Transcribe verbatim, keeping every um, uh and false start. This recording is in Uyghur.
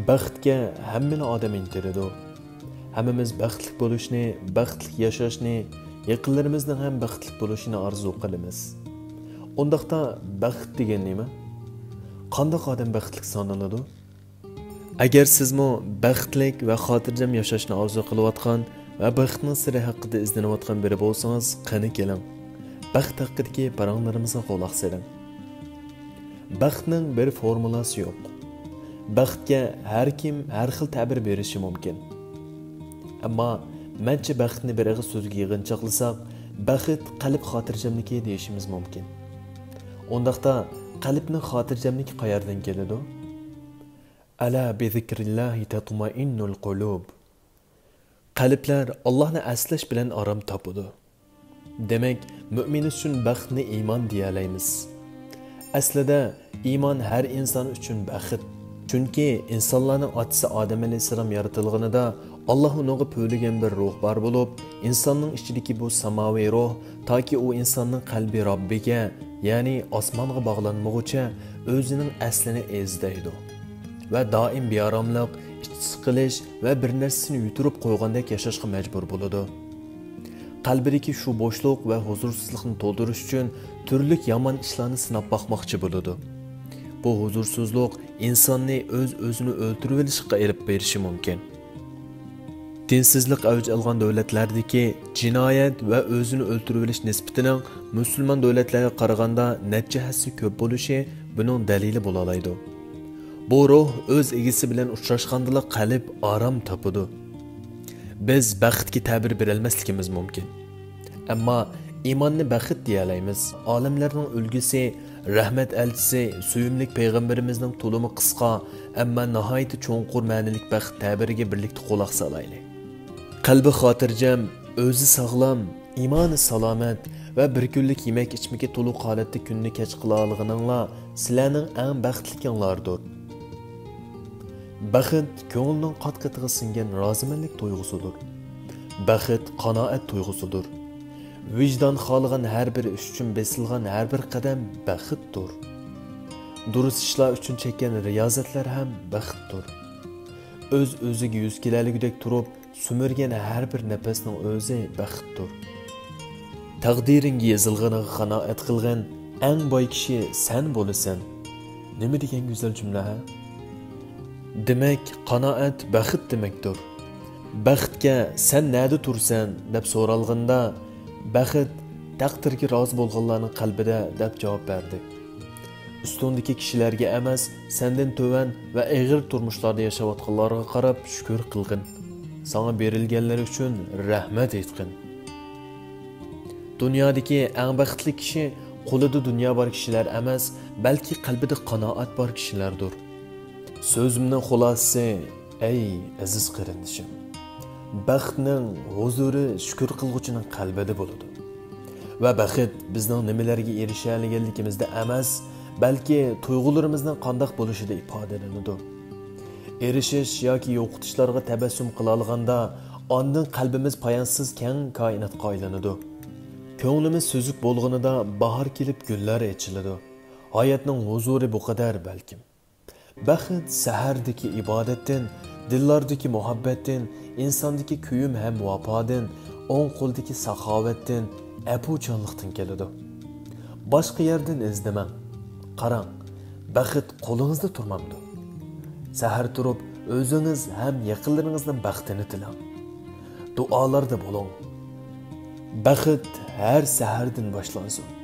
بەختكە ھەممىلا ئادەم ئىنتىلىدۇ. ھەممىمىز بەختلىك بولۇشنى، بەختلىك ياشاشنى، يېقىنلىرىمىزنىڭ ھەم بەختلىك بولۇشىنى ئارزۇ قىلىمىز. ئۇنداقتا بەخت دېگەن نېمە؟ قانداق ئادەم بەختلىك سانىلىدۇ؟ ئەگەر سىزمۇ بەختلىك ۋە خاتىرجەم ياشاشنى ئارزۇ قىلىۋاتقان ۋە بەختنىڭ سىرى ھەققىدە ئىزدىنىۋاتقان بىرى بولسىڭىز، قېنى كېلىڭ، بەخت ھەققىدىكى پاراڭلىرىمىزغا قۇلاق سېلىڭ. بەختنىڭ بىر فورمۇلاسى يوق. بەختكە ھەر كىم ھەر خىل تەبىر بېرىشى مۇمكىن. ئەمما مەنچە بەختنى بىر ئېغىز سۆزگە يىغىنچاقلىساق، بەخت قەلب خاتىرجەملىكى دېيىشىمىز مۇمكىن. ئۇنداقتا قەلبنىڭ خاتىرجەملىكى قەيەردىن كېلىدۇ؟ «ئەلا بىزىكرىللاھى تەتمەئىننۇل قۇلۇب.» قەلبلەر ئاللاھنى ئەسلەش بىلەن ئارام تاپىدۇ. دېمەك، مۆمىن ئۈچۈن بەختنى ئىمان دېيەلەيمىز. ئەسلىدە، ئىمان ھەر ئىنسان ئۈچۈن بەخت. چۈنكى ئىنسانلارنىڭ ئاتىسى ئادەم ئەلەيھىسسالام يارىتىلغىنىدا، ئاللاھ ئۇنىڭغا پۈۋلىگەن بىر روھ بار بولۇپ، ئىنساننىڭ ئىچىدىكى بۇ ساماۋىي روھ تاكى ئۇ ئىنساننىڭ قەلبى راببىگە، يەنى ئاسمانغا باغلانمىغۇچە ئۆزىنىڭ ئەسلىنى ئىزدەيدۇ ۋە دائىم بىئاراملىق، ئىچى سىقىلىش ۋە بىر نەرسىنى يۈتۈرۈپ قويغاندەك ياشاشقا مەجبۇر بولىدۇ. قەلبىدىكى شۇ بوشلۇق ۋە ھۇزۇرسىزلىقنى تولدۇرۇش ئۈچۈن تۈرلۈك يامان ئىشلارنى سىناپ باقماقچى بولىدۇ. بۇ ھۇزۇرسىزلىق ئىنساننى ئۆز-ئۆزىنى ئۆلتۈرۈۋېلىشقا ئېلىپ بېرىشى مۇمكىن. دىنسىزلىق ئەۋج ئالغان دۆلەتلەردىكى جىنايەت ۋە ئۆزىنى ئۆلتۈرۈۋېلىش نىسبىتىنىڭ مۇسۇلمان دۆلەتلەرگە قارىغاندا نەچچە ھەسسە كۆپ بولۇشى بۇنىڭ دەلىلى بولالايدۇ. بۇ روھ ئۆز ئىگىسى بىلەن ئۇچراشقاندىلا قەلب ئارام تاپىدۇ. بىز بەختكە تەبىر بېرەلمەسلىكىمىز مۇمكىن. ئەمما ئىماننى بەخت دېيەلەيمىز. ئالەملەرنىڭ ئۈلگىسى، رەھمەت ئەلچىسى، سۆيۈملۈك پەيغەمبىرىمىزنىڭ تولىمۇ قىسقا، ئەمما ناھايىتى چوڭقۇر مەنىلىك بەخت تەبىرىگە بىرلىكتە قۇلاق سالايلى. قەلبى خاتىرجەم، ئۆزى ساغلام، ئىمانى سالامەت ۋە بىر كۈنلۈك يېمەك-ئىچمىكى تولۇق ھالەتتە كۈننى كەچ قىلالىغىنىڭلار سىلەرنىڭ ئەڭ بەختلىكىڭلاردۇر. بەخت كۆڭۈلنىڭ قات-قېتىغا سىڭگەن رازىمەنلىك تۇيغۇسىدۇر. بەخت قانائەت تۇيغۇسىدۇر. ۋىجدان خالىغان ھەر بىر ئىش ئۈچۈن بېسىلغان ھەر بىر قەدەم بەختتۇر. دۇرۇس ئىشلار ئۈچۈن چەككەن رىيازەتلەر ھەم بەختتۇر. ئۆز-ئۆزىگە يۈز كېلەلىگۈدەك تۇرۇپ، سۈمۈرگەن ھەر بىر نەپەسنىڭ ئۆزى بەختتۇر. تەقدىرىڭگە يېزىلغىنىغا قانائەت قىلغىن، ئەڭ باي كىشى سەن بولىسەن. نېمە دېگەن گۈزەل جۈملە، ھە؟ دېمەك، قانائەت بەخت دېمەكتۇر. بەختكە «سەن نەدە تۇرىسەن؟» دەپ سورالغىنىدا، بەخت «تەقدىرگە رازى بولغانلارنىڭ قەلبىدە» دەپ جاۋاب بەردى. ئۈستۈڭدىكى كىشىلەرگە ئەمەس، سەندىن تۆۋەن ۋە ئېغىر تۇرمۇشلاردا ياشاۋاتقانلارغا قاراپ شۈكۈر قىلغىن. ساڭا بېرىلگەنلەر ئۈچۈن رەھمەت ئېيتقىن. دۇنيادىكى ئەڭ بەختلىك كىشى قولىدا دۇنيا بار كىشىلەر ئەمەس، بەلكى قەلبىدە قانائەت بار كىشىلەردۇر. سۆزۈمنىڭ خۇلاسىسى، ئەي ئەزىز قېرىندىشىم، بەختنىڭ ھۇزۇرى شۈكۈر قىلغۇچىنىڭ قەلبىدە بولىدۇ. ۋە بەخت بىزنىڭ نېمىلەرگە ئېرىشەلىگەنلىكىمىزدە ئەمەس، بەلكى تۇيغۇلىرىمىزنىڭ قانداق بولۇشىدا ئىپادىلىنىدۇ. ئېرىشىش ياكى يوقىتىشلارغا تەبەسسۇم قىلالىغاندا، ئاندىن قەلبىمىز پايانسىز كەڭ كائىناتقا ئايلىنىدۇ. كۆڭلىمىز سۈزۈك بولغىنىدا باھار كېلىپ گۈللەر ئېچىلىدۇ. ھاياتنىڭ ھۇزۇرى بۇ قەدەر بەلكىم. بەخت سەھەردىكى ئىبادەتتىن، دىللاردىكى مۇھەببەتتىن، ئىنساندىكى كۆيۈم ھەم ۋاپادىن، ئوڭ قولدىكى ساخاۋەتتىن، ئەپۇچانلىقتىن كېلىدۇ. باشقا يەردىن ئىزدىمەڭ. قاراڭ، بەخت قولىڭىزدا تۇرمامدۇ؟ سەھەر تۇرۇپ، ئۆزىڭىز ھەم يېقىنلىرىڭىزنىڭ بەختىنى تىلەڭ. دۇئالاردا بولۇڭ. بەخت ھەر سەھەردىن باشلانسۇن.